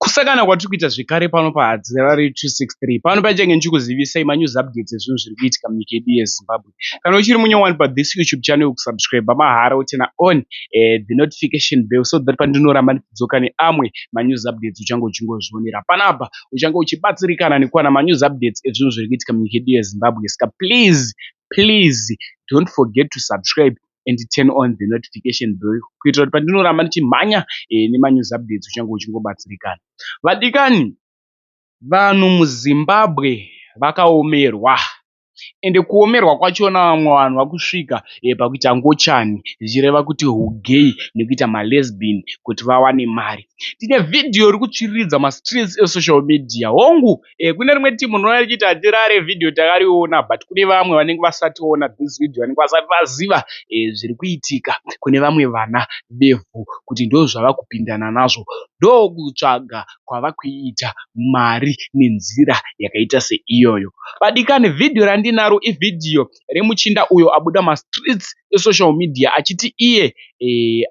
Kusangana kwatiri kuita zvekare pano paHadzirari 263. Pano pachange ndichikuzivisai manews updates ezvinhu zviri kuitika munyika yedu yeZimbabwe. Kana uchiri munyowani pathis YouTube channel, kusubscribe mahara, uturn on the notification bell so that pandinoramba ndichidzoka neamwe manews updates uchange uchingozvionera. Panapa uchange uchibatsirikana nekuwana manews updates ezvinhu zviri kuitika munyika yedu yeZimbabwe. Saka please, please don't forget to subscribe and turn on the notification bell kuitira kuti pandinoramba ndichimhanya nemanews updates uchange uchingobatsirikana. Vadikani, vanhu muZimbabwe vakaomerwa, ende kuomerwa kwachona vamwe vanhu vakusvika pakuita ngochani, zvichireva kuti hugay nekuita malesbian kuti vawane mari. Tine vhidhiyo iri kutsviriridza mastreets esocial media. Hongu, kune rimwe timu rinouya richiti hatirare, vhidhiyo takariona, but kune vamwe vanenge vasationa this video, vanenge vasati vaziva zviri kuitika kune vamwe vana vevhu, kuti ndo zvava kupindana nazvo, ndokutsvaga kwava kuita mari nenzira yakaita seiyoyo. Vadikani, vhidhiyo randinaro ivhidhiyo remuchinda uyo abuda mastreets esocial media achiti iye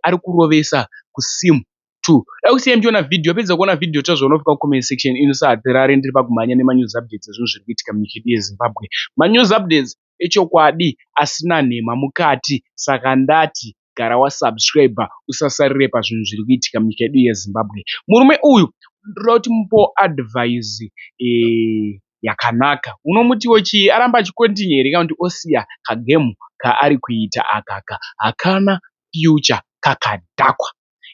ari kurovesa kusim 2. Dai muchiona vhidhiyo, pedza kuona vhidhiyo, tazviona kufika kucomment section ino. Sahatirare, ndiri pakumhanya nemanews updates ezvinhu zviri kuitika munyika yedu yeZimbabwe, manews updates echokwadi asina nhema mukati. Saka ndati gara wasubscribe, usasarire pazvinhu zviri kuitika munyika yedu yeZimbabwe. Murume uyu ndoda kuti mupewo advice yakanaka. Unomutiwo chii? Aramba achicontinue here kana kuti osiya kagame kaari kuita akaka? Hakana future, kakadhakwa.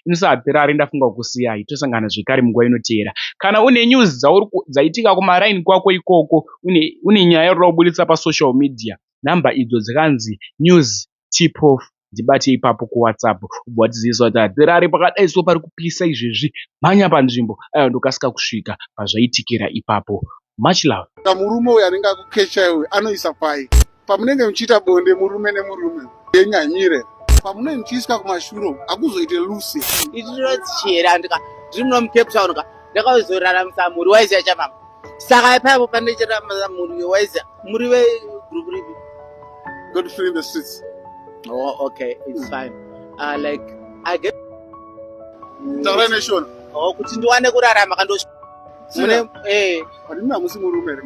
Inosahatirare, ndafunga kukusiyai, tosangana zvekare munguva inoteera. Kana une news dzaitika kumaraini kwako ikoko, une nyaya yauri kuda kubudisa pasocial media, nhamba idzo dzakanzi news tip off, ndibate ipapo kuWhatsApp, ubva watizivisa kuti hatirare pakadai, so pari kupisa izvezvi, mhanya panzvimbo. Aiwa, ndokasika kusvika pazvaitikira ipapo. Much love. Murume uyu anenge akukecha iwe anoisa pai pamunenge muchiita bonde, murume nemurume yenyu haimire? Pamunenge muchiiswa kumashure hakuzoite loose? Ichinodzichera ndika ndiri muno muCape Town ka, ndakazoraramisa mhuri waiziya chamama. Saka ipapo pandechiraramisa mhuri waiziya muri vegroup ripi? Got free in the streets. Oh, okay, it's fine. Like I get Taurai neShona. Oh, kuti ndiwane kurarama kando mune Handimi, hamusi murume here?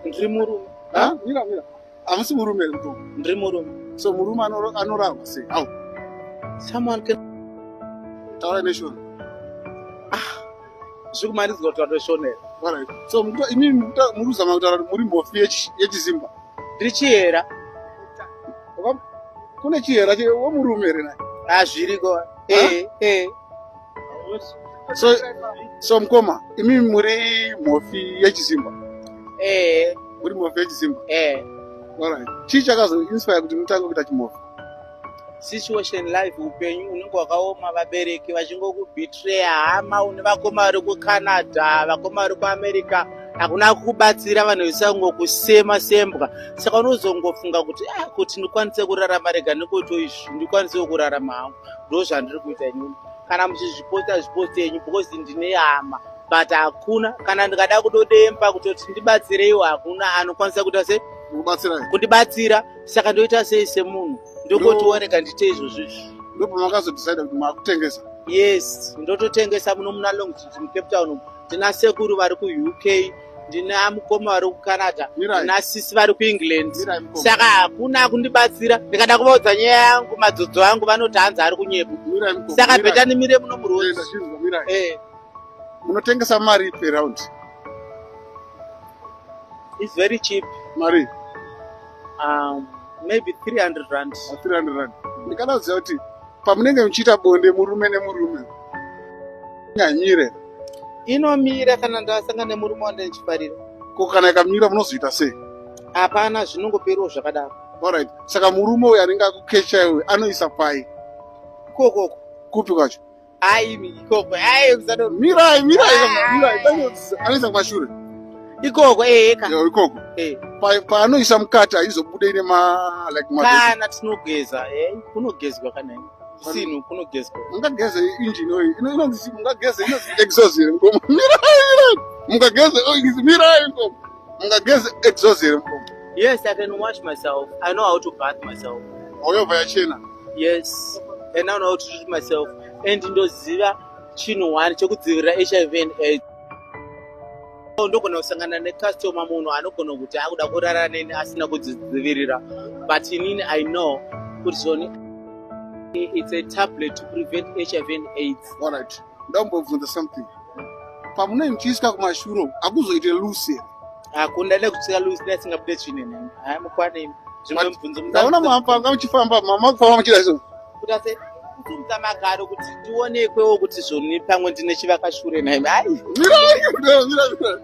Ndiri murume. Ha? Mira, mira, hamusi murume here, mutombo? Ndiri murume. So murume anorarwa sei? Au Someone can Taurai neShona. Zviri kumanidzwa kutaura neShona here? Alright. So imimi muri kuzama kutaura kuti muri mhofi yechiZimba? Ndiri chiyera. Kune chihera wemurume here naye? Hazviriko, eh. So mukoma, imimi muri mhofi yechiZimba? Eh. Muri mhofi yechiZimba? Eh. Alright. Chii chakazoinspire kuti mutange kuita chimhofi? Situation, life, upenyu unenge hwakaoma, vabereki vachingokubetreya, hama, une vakoma vari kuCanada, vakoma vari kuAmerica, hakuna kukubatsira, vanhu vesangokusema sembwa. Saka unozongofunga kuti, ah, kuti ndikwanise kurarama, rega ndingoito izvi, ndikwanisewo kurarama hangu. Ndo zvandiri kuita inini. Kana muchizviposta, zviposte yenyu, because ndine hama, but hakuna kana ndikada kudodemba kutoti ndibatsireiwo, hakuna anokwanisa kuita sei? Kubatsirai. Kundibatsira. Saka ndoita sei semunhu? Ndokotiwo rega ndiite izvozvo izvi. Ndopamakazodecida kuti makutengesa? Yes, ndototengesa muno muna Long Street muCape Town umu. Ndina sekuru vari kuUK, ndina mukoma vari kuCanada, Mirai. ndina sisi vari kuEngland. Mirai, mukoma. Saka hakuna kundibatsira. Ndikada kuvaudza nyaya yangu, madzodzo angu, vanoti hanzi ari kunyepa. Mirai, mukoma. Saka Mirai. Better ndimire muno muroad. Ndazvinzwa, mirai. Eh. Munotengesa mari per round? It's very cheap. Mari? Maybe 300 rand. 300 rand. Ndikada kuziva kuti pamunenge muchiita bonde, murume nemurume haimire? Inomira kana ndasangana nemurume wandichifarira. Ko kana ikamira munozoita sei? Hapana, zvinongoperawo zvakadaro. Alright. Saka murume uyu anenge akukecha iwe anoisa pai? Ikokoko. Kupi kwacho? Ai, ikoko, ai, usado. Mirai, mirai, mirai. Anoisa kumashure? Ikoko, eka. Yo, ikoko. Eh. Paanoisa mukati haizobude ine ma like ma Kana tinogeza, kunogezwa, kana sinu kunogezwa. Mungageze engine oil inonzi, mungageze inonzi exhaust here, mukoma? Mirai, mirai. Mungageze oil, mirai, mukoma. Mungageze exhaust here, mukoma? Yes, I can wash myself. I know how to bath myself. Oyobva yachena? Yes, and I know how to treat myself, and ndoziva. Chinhu one chekudzivirira HIV and AIDS. Ndogona kusangana necustomer, munhu anogona kuti akuda kurara neni asina kudzidzivirira, but inini I know kuti zvoni it's a tablet to prevent HIV and AIDS. Alright, ndambobvunza something. Pamunenge muchiiswa kumashure, hakuzoite loose here? Hakuna nekutsika loose, neasingabude tsvine nemi. Haya, mukwane zvimwe mubvunzo. Ndaona mapanga muchifamba, mama kufamba muchida so. Kuti ase kusimudza magaro kuti tionekwewo kuti zvoni pamwe ndine chivakashure naimi. Ai. Mira, mira, mira.